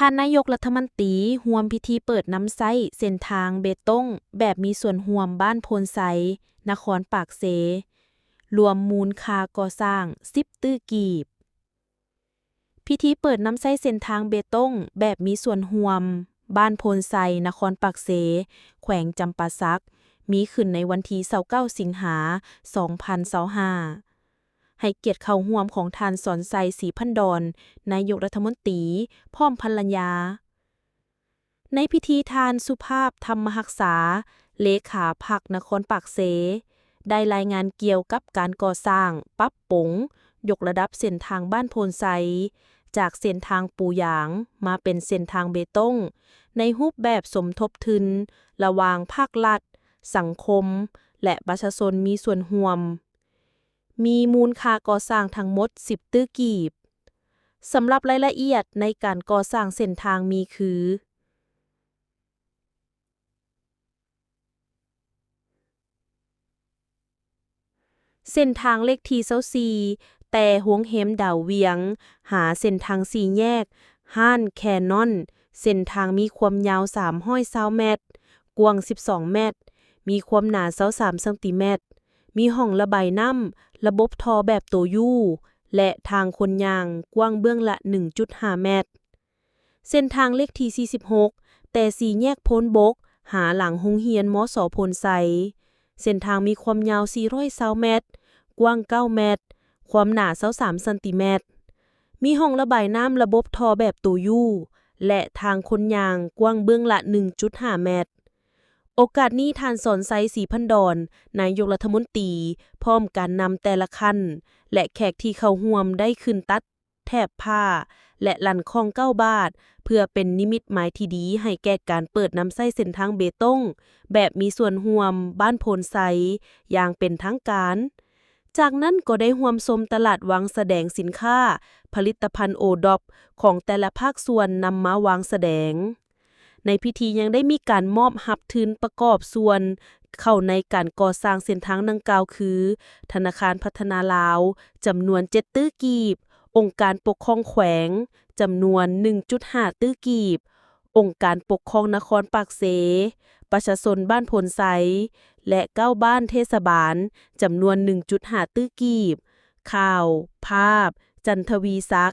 ທ່ານນາຍົກລັດຖະມົນຕີຮ່ວມພິທີເປີດນຳໃຊ້ເສັ້ນທາງເບຕົງແບບມີສ່ວນຮ່ວມບ້ານໂພນໄຊ, ນະຄອນປາກເຊ, ລວມມູນຄ່າກໍ່ສ້າງສິບຕື້ກີບ. ພິທີເປີດນຳໃຊ້ເສັ້ນທາງເບຕົງແບບມີສ່ວນຮ່ວມ ບ້ານໂພນໄຊ, ນະຄອນປາກເຊ, ແຂວງຈຳປາສັກ, ມີຂຶ້ນໃນວັນທີຊາວເກົ້າ ສິງຫາ ສອງພັນຊາວຫ້າ ໃຫ້ກຽດເຂົ້າຮ່ວມຂອງທ່ານ ສອນໄຊ ສີພັນດອນ, ນາຍົກລັດຖະມົນຕີ, ພ້ອມພັນລະຍາ. ໃນພິທີ ທ່ານ ສຸພາບ ທຳມະຮັກສາ, ເລຂາພັກນະຄອນປາກເຊ, ໄດ້ລາຍງານກ່ຽວກັບການກໍ່ສ້າງ, ປັບປຸງ, ຍົກລະດັບເສັ້ນທາງບ້ານໂພນໄຊ, ຈາກເສັ້ນທາງປູຢາງມາເປັນເສັ້ນທາງເບຕົງ, ໃນຮູບແບບສົມທົບທຶນລະຫວ່າງພາກລັດ, ສັງຄົມ ແລະ ປະຊາຊົນມີສ່ວນຮ່ວມ. ມີມູນຄ່າກໍ່ສ້າງທັງໝົດສິບຕື້ກີບ. ສຳລັບລາຍລະອຽດໃນການກໍ່ສ້າງເສັ້ນທາງມີຄື ເສັ້ນທາງເລກທີຊາວສີ່ ແຕ່ໂຮງແຮມດາວວຽງ ຫາເສັ້ນທາງສີ່ແຍກຮ້ານແຄນອນ, ເສັ້ນທາງມີຄວາມຍາວສາມຮ້ອຍຊາວແມັດ, ກວ້າງສິບສອງແມັດ, ມີຄວາມໜາຊາວສາມຊັງຕີແມັດ, ມີຮ່ອງລະບາຍນ້ຳ, ລະບົບທໍ່ແບບໂຕຢູ ແລະ ທາງຄົນຍ່າງກວ້າງເບື້ອງລະໜຶ່ງຈຸດຫ້າແມັດ. ເສັ້ນທາງເລກທີສີ່ສິບຫົກ ແຕ່ສີ່ແຍກໂພນບົກ ຫາຫຼັງໂຮງຮຽນ ມສ ໂພນໄຊ. ເສັ້ນທາງມີຄວາມຍາວສີ່ຮ້ອຍຊາວແມັດ, ກວ້າງເກົ້າແມັດ, ຄວາມໜາຊາວສາມຊັນຕີແມັດ. ມີຮ່ອງລະບາຍນ້ຳລະບົບທໍ່ແບບໂຕຢູ ແລະ ທາງຄົນຍ່າງກວ້າງເບື້ອງລະໜຶ່ງຈຸດຫ້າແມັດ. ໂອກາດນີ້ ທ່ານ ສອນໄຊ ສີພັນດອນ, ນາຍົກລັດຖະມົນຕີ, ພ້ອມການນຳແຕ່ລະຂັ້ນ ແລະ ແຂກທີ່ເຂົ້າຮ່ວມໄດ້ຂຶ້ນຕັດແຖບຜ້າ ແລະ ລັ່ນຄ້ອງເກົ້າບາດ ເພື່ອເປັນນິມິດໝາຍທີ່ດີໃຫ້ແກ່ການເປີດນຳໃຊ້ເສັ້ນທາງເບຕົງແບບມີສ່ວນຮ່ວມບ້ານໂພນໄຊຢ່າງເປັນທາງການ. ຈາກນັ້ນກໍໄດ້ຮ່ວມຊົມຕະຫຼາດວາງສະແດງສິນຄ້າ, ຜະລິດຕະພັນໂອດອບຂອງແຕ່ລະພາກສ່ວນນຳມາວາງສະແດງ. ໃນພິທີຍັງໄດ້ມີການມອບຮັບທຶນປະກອບສ່ວນເຂົ້າໃນການກໍ່ສ້າງເສັ້ນທາງດັ່ງກ່າວຄື ທະນາຄານພັດທະນາລາວ ຈຳນວນເຈັດຕື້ກີບ, ອົງການປົກຄອງແຂວງ ຈຳນວນໜຶ່ງຈຸດຫ້າຕື້ກີບ, ອົງການປົກຄອງນະຄອນປາກເຊ, ປະຊາຊົນບ້ານໂພນໄຊ ແລະ ເກົ້າບ້ານເທດສະບານ ຈຳນວນໜຶ່ງຈຸດຫ້າຕື້ກີບ. ຂ່າວ, ພາບ, ຈັນທະວີສັກ.